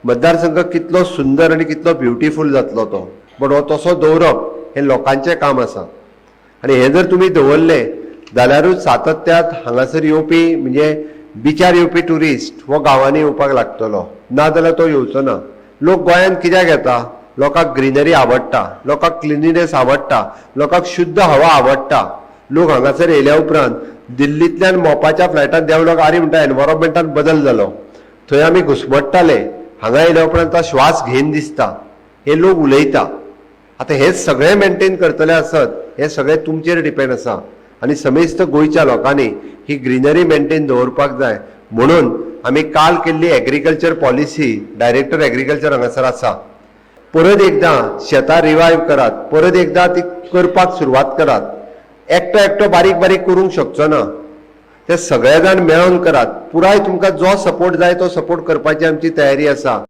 मतदारसंघ कितलो सुंदर आनी कितलो ब्युटिफूल जातलो तो. बट हो तसो दवरप हें लोकांचें काम आसा आनी हें जर तुमी दवरलें जाल्यारूच सातत्यात हांगासर येवपी, म्हणजे बिचार येवपी ट्युरिस्ट हो गांवांनी येवपाक लागतलो, ना जाल्यार तो येवचो ना. लोक गोंयांत कित्याक येता? लोकांक ग्रिनरी आवडटा, लोकांक क्लिनिनेस आवडटा, लोकांक शुद्ध हवा आवडटा. लोक हांगासर येयल्या उपरांत दिल्लींतल्यान मोपाच्या फ्लायटान देंवलो, आरे म्हणटा, एनवायरमेंटान बदल जालो. थंय आमी घुसमट्टाले, हांगा येयल्या उपरांत श्वास घेन दिसता, हे लोक उलयता. आतां हें सगळें मेंटेन करतले आसत, हें सगळें तुमचेर डिपेंड आसा आनी समेस्त गोंयच्या लोकांनी ही ग्रिनरी मेंटेन दवरपाक जाय. म्हणून आमी काल केल्ली एग्रीकल्चर पॉलिसी, डायरेक्टर एग्रीकल्चर हांगासर आसा, परत एकदां शेतां रिवायव करात, परत एकदां ती करपाक सुरवात करात. एकटो एकटो बारीक बारीक करूंक शकचो ना, ते सगळे जाण मेळोन करात. पुराय तुमकां जो सपोर्ट जाय तो सपोर्ट करपाची आमची तयारी आसा.